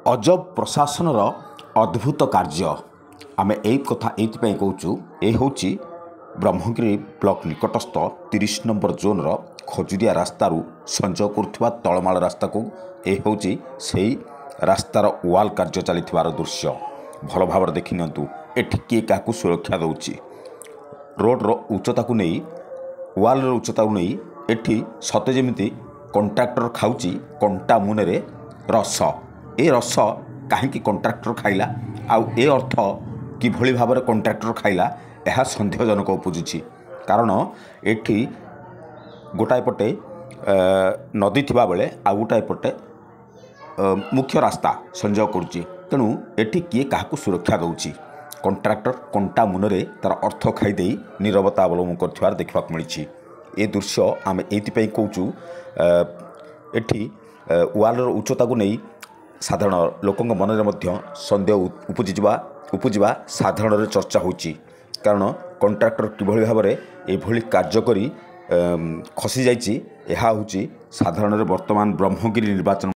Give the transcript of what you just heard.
ଅଜବ ପ୍ରଶାସନର ଅଦ୍ଭୁତ କାର୍ଯ୍ୟ। ଆମେ ଏଇ କଥା ଏଇଥିପାଇଁ କହୁଛୁ, ଏ ହେଉଛି ବ୍ରହ୍ମଗିରି ବ୍ଲକ ନିକଟସ୍ଥ 30 ନମ୍ବର ଜୋନ୍ର ଖଜୁରିଆ ରାସ୍ତାରୁ ସଂଯୋଗ କରୁଥିବା ତଳମାଳ ରାସ୍ତାକୁ। ଏ ହେଉଛି ସେଇ ରାସ୍ତାର ୱାଲ୍ କାର୍ଯ୍ୟ ଚାଲିଥିବାର ଦୃଶ୍ୟ। ଭଲ ଭାବରେ ଦେଖି ନିଅନ୍ତୁ, ଏଠି କିଏ କାହାକୁ ସୁରକ୍ଷା ଦେଉଛି। ରୋଡ଼ର ଉଚ୍ଚତାକୁ ନେଇ, ୱାଲ୍ର ଉଚ୍ଚତାକୁ ନେଇ ଏଠି ସତେ ଯେମିତି କଣ୍ଟ୍ରାକ୍ଟର ଖାଉଛି କଣ୍ଟା ମୁନରେ ରସ। ଏ ରସ କାହିଁକି କଣ୍ଟ୍ରାକ୍ଟର ଖାଇଲା ଆଉ ଏ ଅର୍ଥ କିଭଳି ଭାବରେ କଣ୍ଟ୍ରାକ୍ଟର ଖାଇଲା, ଏହା ସନ୍ଦେହଜନକ ଉପୁଜୁଛି। କାରଣ ଏଠି ଗୋଟାଏ ପଟେ ନଦୀ ଥିବାବେଳେ ଆଉ ଗୋଟାଏ ପଟେ ମୁଖ୍ୟ ରାସ୍ତା ସଂଯୋଗ କରୁଛି। ତେଣୁ ଏଠି କିଏ କାହାକୁ ସୁରକ୍ଷା ଦେଉଛି? କଣ୍ଟ୍ରାକ୍ଟର କଣ୍ଟା ମୁନରେ ତା'ର ଅର୍ଥ ଖାଇଦେଇ ନିରବତା ଅବଲମ୍ବନ କରୁଥିବାର ଦେଖିବାକୁ ମିଳିଛି। ଏ ଦୃଶ୍ୟ ଆମେ ଏଇଥିପାଇଁ କହୁଛୁ, ଏଠି ୱାଲ୍ର ଉଚ୍ଚତାକୁ ନେଇ ସାଧାରଣ ଲୋକଙ୍କ ମନରେ ମଧ୍ୟ ସନ୍ଦେହ ଉପୁଜିବା ସାଧାରଣରେ ଚର୍ଚ୍ଚା ହେଉଛି। କାରଣ କଣ୍ଟ୍ରାକ୍ଟର କିଭଳି ଭାବରେ ଏଭଳି କାର୍ଯ୍ୟ କରି ଖସିଯାଇଛି, ଏହା ହେଉଛି ସାଧାରଣରେ ବର୍ତ୍ତମାନ ବ୍ରହ୍ମଗିରି ନିର୍ବାଚନ